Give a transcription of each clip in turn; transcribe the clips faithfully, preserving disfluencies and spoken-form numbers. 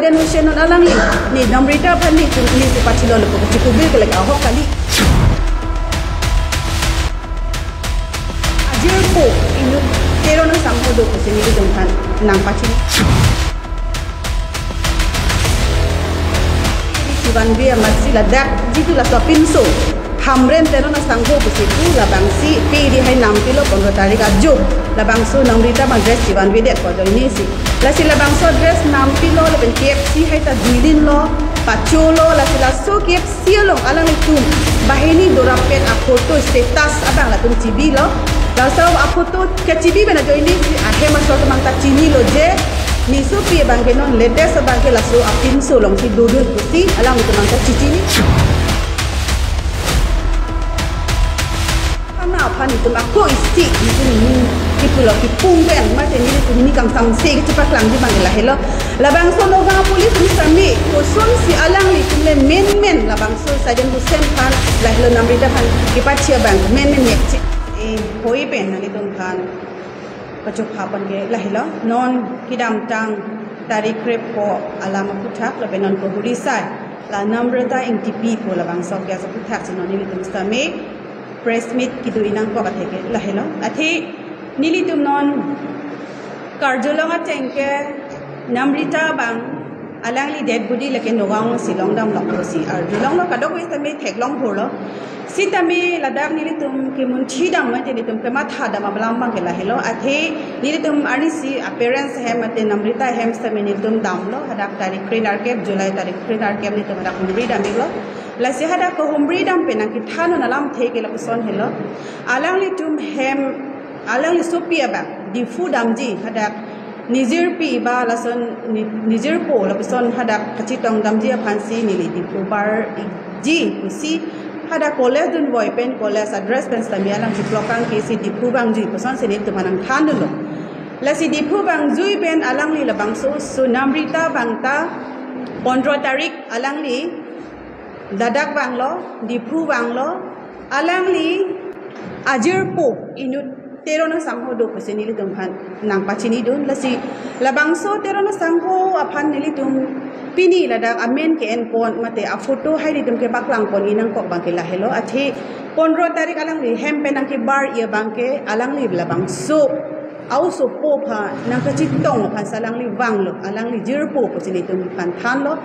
Then Hussein non alangli, ne Namrita aphan ne chun ne si pachilo lepo kachipu bil kelek ahok kali. Ajirpo inut Teron asangho do pusi nelitum aphan nangpachini. Chivanve amatsi ladak jitu laso apinso Hamren Teron asangho pusi pu labangsi pe ri hai nampilo pondro tarik ajo. Labangso Namrita abang dress chivanvedet ko ajoine si. Lasi labangso dress nampilo lapen K F C hai ta duilinlo, pacholo, lasi laso K F C along alanglitum banghini dorapet aphoto status abang latum chibilo. Laso aphoto kachibi pen ajoine si ahem asor atum abang ta chinilo je ne sopi abang ke non latest abang ke laso apinso alongsi dodun pusi alanglitum abang ta chichini. Thana aphan itum ako isi itum ni kipulo kipung pen mate nelitum ni kangsamse kachepaklang di abang lahelo. Labangso Nagaon police ni sami kosonsi alanglitum le menmen labangso Sajan Hussein aphan lahelo Namrita aphan kepachi abang menmen nek chi. Eh, hoi pen nanglitum aphan kachopha pon ke lahelo. Non kedamtang tarik krepho alam aphuthak lapen non kohuri sai la Namrita Engtipi pu labangso ke aphuthak si non nelitum sami press meet kedo-i nangkok athe ke lahelo. Athe nelitum non karjulong ateng ke Namrita abang alangli dead body lake Nagaon si longdam longpo si arjulonglo, kadokave sitame theklong hurlo. Sitame ladak nelitum kemunthi dam mate nelitum kematha dam alam abang ke lahelo. Athe nelitum arnisi a-parents ahem mate Namrita ahem sitame nelitum damlo, hadak tarik kre nerkep, July tarik kre nerkep nelitum hadak humri dam-iklo. Lasi hadak kohumri dam pen nangkethan un alamthe ke lapuson helo. Alanglitum hem, alangli sopi abang Diphu damji, hadak nijirpi ba lason ni-, nijirpo lapuson hadak kachetong damji aphansi neli Diphu bar-ikji pusi hadak college dunvoi pen college a-dress pen sitame alang chiplokang ke si Diphu vangji puson si nelitum aphan nangthandunlo. Lasi Diphu vangjui pen alangli labangso oso Namrita abang ta pondro tarik alangli ladak vanglo, Diphu vanglo, alangli ajirpo inut Teron asangho do pusi nelitum aphan nangpachinidun. Lasi labangso Teron asangho aphan nelitum pini ladak amen ke-en pon mate aphoto hai nelitum kepaklang pon-i nangkok abang ke lahelo. Athe pondro tarik alangli hem pen nangkebar-i abang ke alangli labangso a-osopo aphan nangkachetong aphan si alangli vanglo, alangli jirpo pusi nelitum aphan thanlo.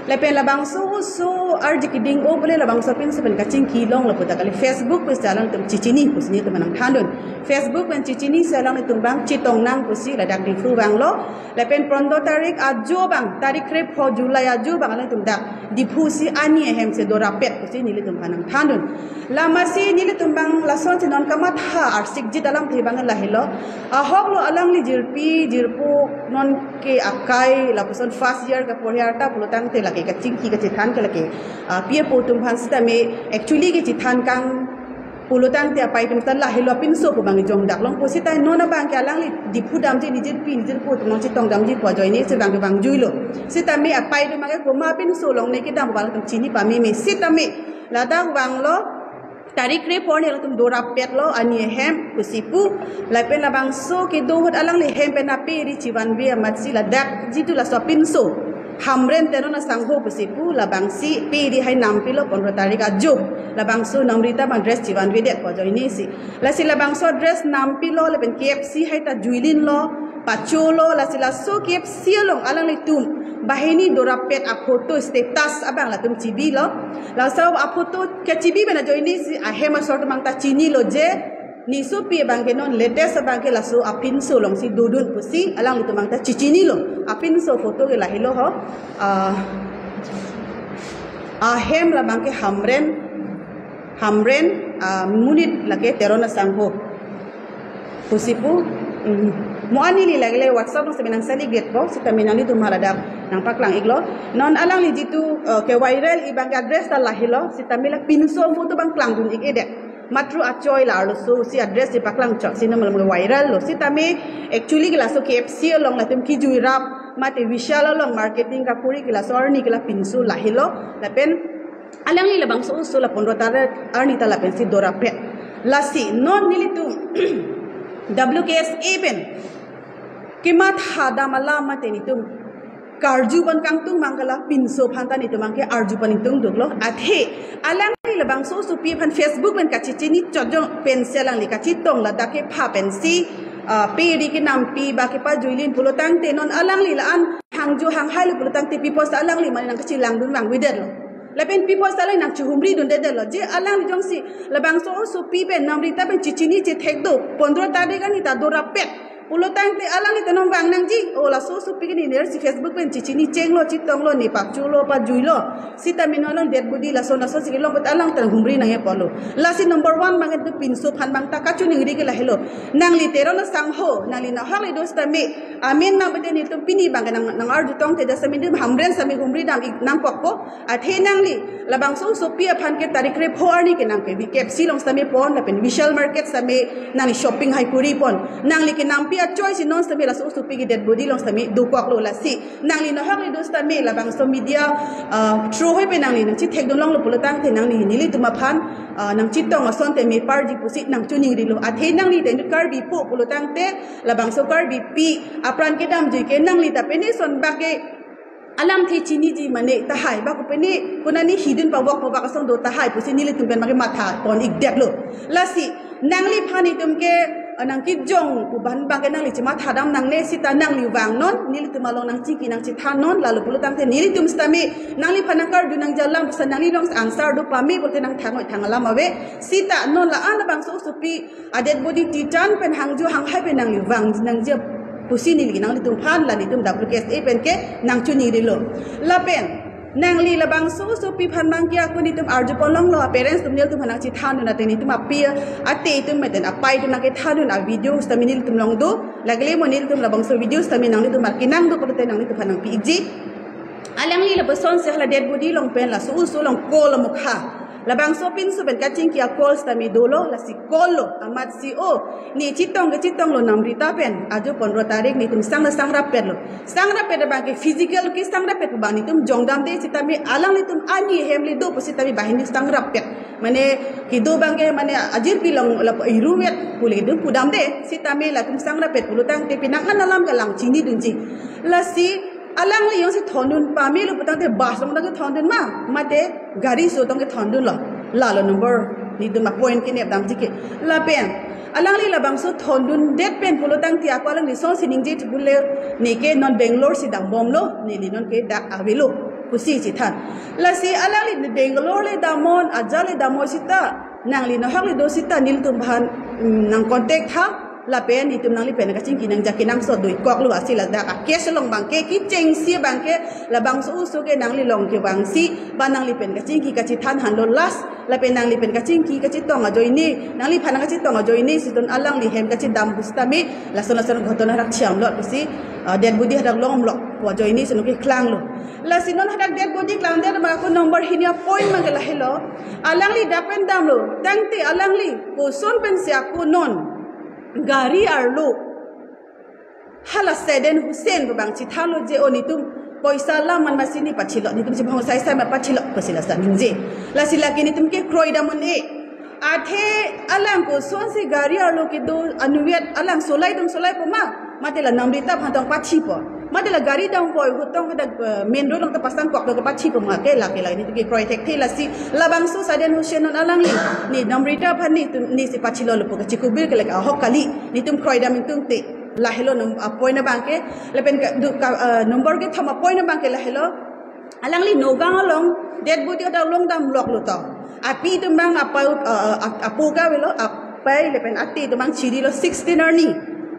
Lapen labangso oso arji keding-o pule labangso apinso pen kachingki longlo pu ta kali, Facebook pen si alangtum chichini pusi nelitum aphan nangthandun. Facebook pen chichini si alangtum abang chetong nang pusi ladak Diphu vanglo. Lapen pondro tarik ajo abang tarik krepho July ajo abang alangtum dak Diphu si ani ahem si dorapet pusi nelitum aphan nangthandun. Lamasi nelitum abang lasonsi non kamatha arsikjit alamthe abang lahelo. Ahoklo alangli jirpi jirpo non ke akai lapuson first year kaporhi arta pulotangte lake kachingki kachethan ke lake, ah, pi apo atum aphan sitame actually kechethan kang pulotangte apai atum ta lahelo apinso pu abang jongdak longpo sita non abang ke alangli Diphu damji nijirpi nijirpo atum non chetong damji pu ajoine si abang ke vangjuilo. Sitame apai atum abang ke komat apinso along ne kedam abang atum chini pameme sitame ladak vanglo. Tarik krepho arni alangtum dorapetlo ani ahem pusi pu. Lapen labangso kedo ahut alangli hem pen ape ri chivanve amatsi ladak jitu laso apinso Hamren Teron asangho pusi pu labangsi pe ri hai nampilo pondro tarik ajo. Labangso Namrita abang dress chivanvedet ko ajoine si. Lasi labangso dress nampilo lapen K F C hai ta juilinlo, pacholo, lasi laso K F C along alanglitum banghini dorapet aphoto status abang latum chibilo. Laso aphoto kachibi pen ajoine si ahem asor atum abang ta chinilo je ne sopi abang ke non latest abang ke laso apinso alongsi dodun pusi alanglitum abang ta chichinilo. Apinso photo ke lahelo ho. Ah, ahem labang ke Hamren, Hamren, ah, monit lake Teron asangho pusi pu, mm, mo-an neli lagile WhatsApp along sitame nangsaligret po, sitame nanglitum aphan ladak nangpaklang-iklo. Non alangli jitu, eh, ke-viral-i abang ke a-dress ta lahelo, sitame la pinso photo abang klangdun-ik-edet. Matro achoi la arloso si a-dress si paklang chot si non malam viral lo. Sitame actually ke laso K F C along latum kejui rap mate Vishal along marketing kapuri ke laso arni ke la pinso lahelo. Lapen alangli labangso oso la pondro tarik arni ta lapensi dorapet. Lasi non nelitum W K S A pen kematha dam alam mate nelitum karju pon kangtung mang ke la pinso aphan ta netum abang ke arju pon ingtung duklo. Athe alangli labangso osopi aphan Facebook pen kachechini chojong pensi alangli kachetong ladak kepha pensi, ah, pe ri kenampi ba kepajuilin pulo tangte non alangli la-an hangjo hanghai lo pulo tangte pi apot ta alangli mane nangkachelangdun vangvedetlo. Lapen pi apot ta alangli nangchehumridundedetlo. Je alangli jongsi labangso osopi pen Namrita pen chechini chethek do, pondro tarik arni ta dorapet pulo tangte alangli ta non vang nangji. O laso osopi ke ne nersi Facebook pen chechini chenglo, chetonglo, ne pachulo, pajuilo. Sita mino along dead body laso laso si kelong put alang ta humri nangji apotlo. Lasi number one abang ke pinso aphan abang ta kachiningri ke lahelo. Nangli Teron asangho, nangli nahok le do sitame, amen abang pute netum pini abang ke nang, nangarju tongte dak sitame netum Hamren sitame humridam ik nangkokpo. Athe nangli labangso osopi aphan ke tarik krepho arni ke nangkebi K F C along sitame pon, lapen Vishal Market sitame nangli shopping hai kuri pon. Nangli kenampi achoi si non sitame laso osopi ke dead body along sitame dokoklo. Lasi nangli nahok le do sitame labangso media, ah, through hoi pen nangli nangchethekdun longlo pulo tangte nangli nelitum aphan, ah, nangchetong asonte meparji pusi nangchiningrilo. Athe nangli te Karbipo pulo tangte labangso Karbipi apran kedamjui ke nangli ta pene ason abang ke alamthe chiniji mane tahai ba ko pene konane hidun pavok pavak asong do tahai pusi nelitum pen abang ke matha pon ikdetlo. Lasi nangliphan itum ke, ah, nangkejong pu abang abang ke nangli chemathadam nangne, sita nangli vangnon, nelitum along nangchingki nangchethannon, lalo pulo tangte nelitum sitame nangliphan nangkarju nangji alam pusi nangli along answer do pame pulote nangthang-oi thang alam ave. Sita non la-an labangso osopi a dead body titan pen hangjo hanghai pen nangli vang nangji pusi neli nanglitum aphan la netum W K S A pen ke nangchiningrilo. Lapen nangli labangso osopi aphan abang ke ako netum arju pon longlo, parents atum nelitum aphan nangchethandun, athe netum api ate atum meten apai atum nangkethandun avideo sitame nelitum along do. Lake le mo nelitum labangso video sitame nanglitum aphan kenang do pulote nanglitum aphan nangpi ikji. Alangli lapuson si hala dead body along pen laso oso along call amokha. Labangso pinso pen kachingki a-call sitame dolo, lasi call lo, amatsi o, ne chetong ke chetonglo Namrita pen, ajo pondro tarik netum sang na sangrapetlo. Sangrapet abang ke physical ke sangrapet abang netum jongdamde sitame alanglitum ani hem le do pusitame banghini sangrapet. Mane kedo abang ke mane ajirpi along lapu iruvet pule kedo pudamde sitame latum sangrapet pulo tangte penang an alam ke lang chinidunji. Lasi alangli jongsi thondun pamelo pu tangte bus along tong kethondun ma, mate gari so tong kethondunlo. Lalo number netum a-point kenep damji ke. Lapen alangli labangso thondundet pen pulo tangte ako alangli sonsi ningje thubule, neke non Bangalore si dambomlo, neli non ke dak avelo pusi chethan. Lasi alangli Bangalore le damnon, ajat le damnon sita, nangli nahok le do sita nelitum aphan, mm, nang contact tha. Lapen netum nangli pen kachingki nangji kenangsot do-ikkoklo. Lasi ladak a-case along abang ke kechengsi abang ke labangso oso ke nangli along kevangsi ba nangli pen kachingki kachethan hanlo last. Lapen nangli pen kachingki kachetong ajoine, nangliphan nangkachetong ajoine si don alangli hem kachedam pusitame lason lason ghotona hadak chiamlo pusi, ah, dead body hadak longlo pu ajoine si non keklanglo. Lasi non hadak dead body klangdet abang ako number hini a-point abang ke lahelo. Alangli dak pen damlo tangte alangli koson pensi ako non gari arlo hala Saddam Hussein pu abang chethanlo je, o netum poisa lam man masi ne pachilo, netum chibang sai sai ma pachilo pusi la sa ningje. Lasi lake netum ke kroidam un-e. Athe alang kosonsi gari arlo kedo anuvet alang solai dun solaipo ma, mate la Namrita aphan tong pachipo, mate la gari dampo ahut tong hadak, eh, main road along ta pasangkok do kepachipo ma, ke lake la netum ke kroi thekthe. Lasi labangso Saddam Hussein non alangli ne Namrita aphan netum nesi pachilolo pu kachikubir ke lake ahok kali. Netum kroidam ingtungte. Lahelo num-, a-point abang ke, lapen ka, du, ka, ah, number kethom a-point abang ke lahelo. Alangli Nagaon along dead body hadak longdam loklo to. Api atum abang apai, ah, ah, apo ke avelo, apai lapen ate atum abang chirilo sixteen arni.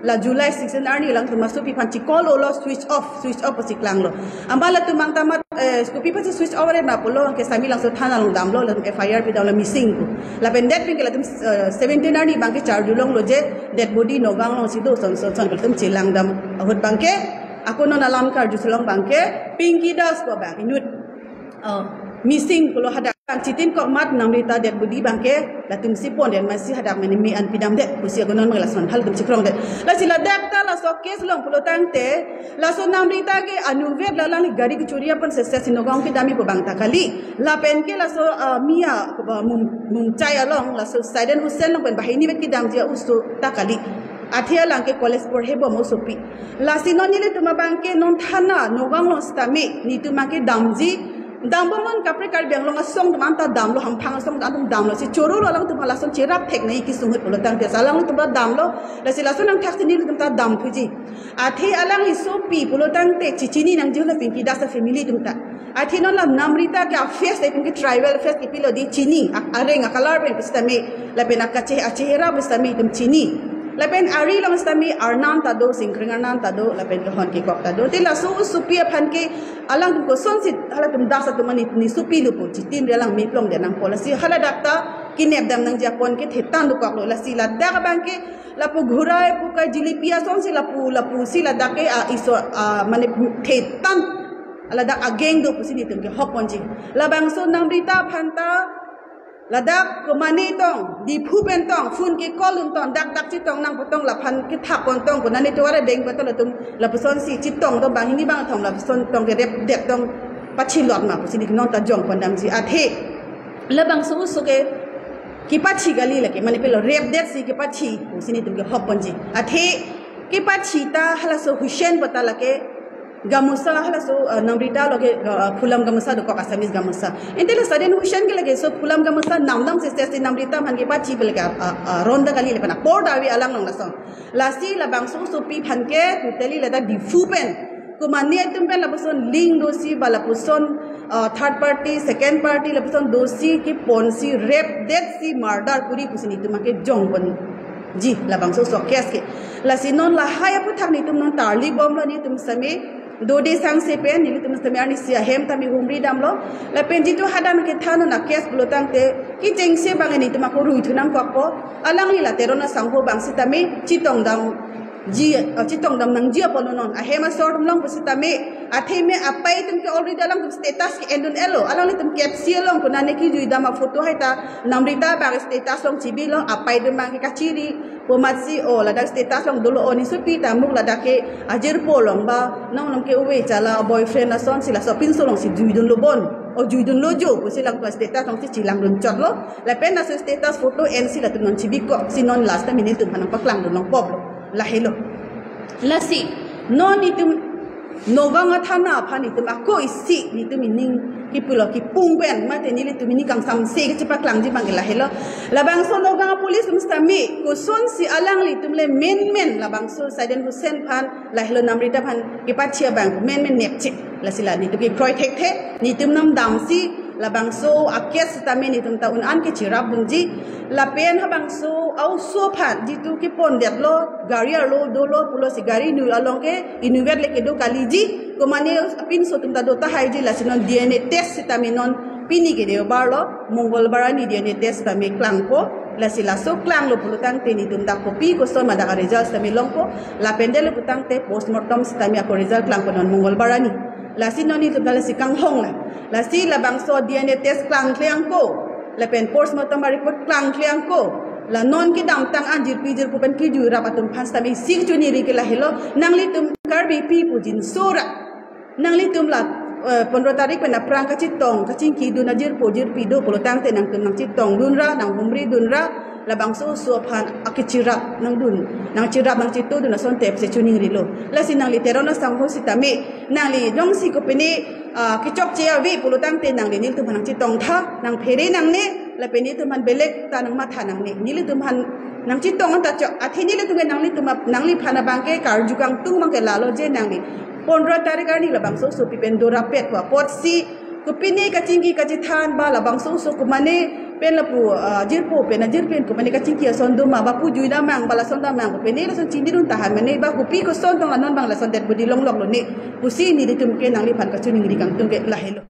La July sixteen arni alangtum asopi aphan chi-call-olo, switch off, switch off pusi klanglo. Amba latum abang ta mat, eh, kopi aphansi switch off re ma pulo, ke sami Langso thana along damlo, latum F I R pidamlo missing pu. Lapen det pen ke latum, eh, seventeen arni abang ke charju longlo je dead body Nagaon alongsi do son son son ke latum chelangdam ahut abang ke ako non alam karju si long abang ke Pinky Das pu abang inut, eh, missing pulo, hadak chitin kok mat Namrita dead body abang ke latumsi pondet masi hadak mane me-an pidamdet pusi ako non abang ke lason halatum chikrongdet. Lasi ladak ta laso case along pulo tangte laso Namrita ke anuvet la alangli gari kechuri aphan sese si Nagaon kedamji pu abang ta kali. Lapen ke laso, ah, Mia, ah, Mum-, Mumchai along laso Saddam Hussein along pen banghini vet kedamji a-oso ta kali. Athe alang ke college porhebom osopi. Lasi non nelitum abang ke non thana Nagaon along sitame netum abang ke damji. Dambom non kaprek Karbi Anglong asong atum anta damlo, hamphang asong atum damlo. Si choro lo alangtum lason cherap thek nangji kesung ahut pulo tangte. Alangtum ta damlo. Lasi lason nangthak si nelitum ta damthuji. Athe alangli sopi pulo tangte chechini nangji la Pinky Das a-family atum ta. Athe non la Namrita ke a-face, itum ke tribal face kepilo di chini, a-, areng a-color pen pusitame, lapen akache-, achehra pusitame itum chini. Lapen ari along sitame arnam ta do, singkreng arnam ta do, lapen kehon kekok ta do. Te laso osopi aphan ke alangtum kosonsi halatum Das atum ani, ne sopi lo pu, chitim ri alang meplong de nangpo. Lasi haladak ta kenep dam nangji apon ke thetan dokoklo. Lasi ladak abang ke lapu ghurai pu ka jilipi asonsi lapu, lapusi ladak ke, ah, iso, ah, mane thetan. Ladak a-gang do pusi netum ke hokponji. Labangso Namrita aphan ta ladak kemane tong, Diphu pen tong, phone ke call un tong, dak dak chetong nangpo tong, laphan kethak pon tong, konane tovar abeng pon tong latum, lapusonsi chetong tong, banghini bangthom lapuson tong kerep det tong, pachilot ma pusi netum non ta jongpon damji. Athe labangso oso ke kepachi kali lake, mane pilo rep detsi kepachi pusi netum ke hokponji. Athe kepachi ta halaso Hussein pu ta lake gamosa halaso, uh, Namrita lo ke, uh, phulam gamosa dokok, Assamese gamosa. Ante la sudden Hussein ke lake so phulam gamosa namdam si si Namrita aphan kepachi pu lake, uh, uh, ronda kali lapen apor ta ave alang along lason. Lasi labangso osopi aphan ke totally ladak Diphu pen, kemane atum pen lapuson link dosi ba lapuson, uh, third party, second party lapuson dosi keponsi rep detsi murder kori pusi netum abang ke jongponji labangso oso case ke. Lasi non lahai aphuthak netum non tarlibomlo, netum sitame dode sangse pen nelitum sitame arnisi ahem tame humri damlo. Lapen jitu hadak kethan non a-case pulo tangte kechengsi abang netum ako ruithu nangkokpo. Alangli la Teron asangho abang sitame chetong dam ji, uh, chetong dam nangji apotlo non. Ahem asor atum along pusitame, athe me apai atum ke already alangtum status ke-en dun-elo. Alanglitum kepsi along konane kejui dam a-photo hai ta Namrita abang status along chibilo, apai atum abang ke kachiri. Pu amatsi o ladak status along dolo, o ne sopi ta muk ladak ke ajirpo along ba, nang along ke uve chala boyfriend asonsi laso apinso alongsi jui dunlo bon. O jui dunlo jo pusi alangtum status alongsi chelang dun chotlo. Lapen laso status photo ensi latum non chibikok si non last time netum aphan nangpaklang dun longpoplo. Lahelo. Lasi non netum Nagaon athana aphan netum ako isi netum ining kipulo kipung pen mate nelitum ining kangsamse kechepaklangji abang ke lahelo. Labangso Nagaon police atum sitame kosonsi alanglitum le menmen labangso Saiden Hussain aphan, lahelo Namrita aphan kepachi abang menmen nepchip. Lasi la netum kekroi thekthe, netum namdamsi labangso a-case sitame netum ta un-an ke cherap dunji. Lapen habangso a-oso aphan jitu kepondetlo, gari arlo dolo pulosi gari inut along ke inutvet le kedo kaliji, komane apinso atum ta do tahaiji. Lasi non D N A test sitame non pini ke Deobar lo, Mongolbar arni D N A test sitame klangpo. Lasi laso klanglo pulo tangte netum dak kopi koson ma dak a-result sitame longpo. Lapen detlo pu tangte postmortem sitame ako result klangpo non Mongolbar arni. Lasi non netum ta lasi kanghong la. Lasi labangso D N A test klangkle angko, lapen postmortem a-report klangkle angko, la non kedamtang an jirpi jirpo pen kejui rap atum aphan sitame isi kachiningri ke lahelo, nanglitum Karbipi pu jinso ra. Nanglitum la, eh, pondro tarik pen aphrang kachetong kachingki dun ajirpo jirpi do pulo tangte nangtum nangchetong dun ra, nanghumri dun ra, labangso oso aphan akecherap nangdun, nangcherap nangchetu dun asonte pusi chiningrilo. Lasi nangli Teron asangho sitame, nangli jongsi kopine, ah, kechokche ave pulo tangte nangli nelitum aphan nangchetongtha, nangphere nangne, lapen nelitum aphan belek ta nangmatha nangne. Nelitum aphan nangchetong anta chok. Athe nelitum ke nanglitum ap-, nangliphan abang ke karju kangtung abang ke lalo je nangli pondro tarik arni labangso osopi pen dorapet pu apotsi kopine kachingki kachethan ba labangso oso komane pen lapu, ah, jirpo pen ajir pen komane kachingki ason do ma ba pu jui damang ba lason damang kopine lason chinidun tahan mane ba kopi koson tong la non abang lason det budi longloklo ne pusi nelitum ke nangliphan kachiningri kangtung ke lahelo.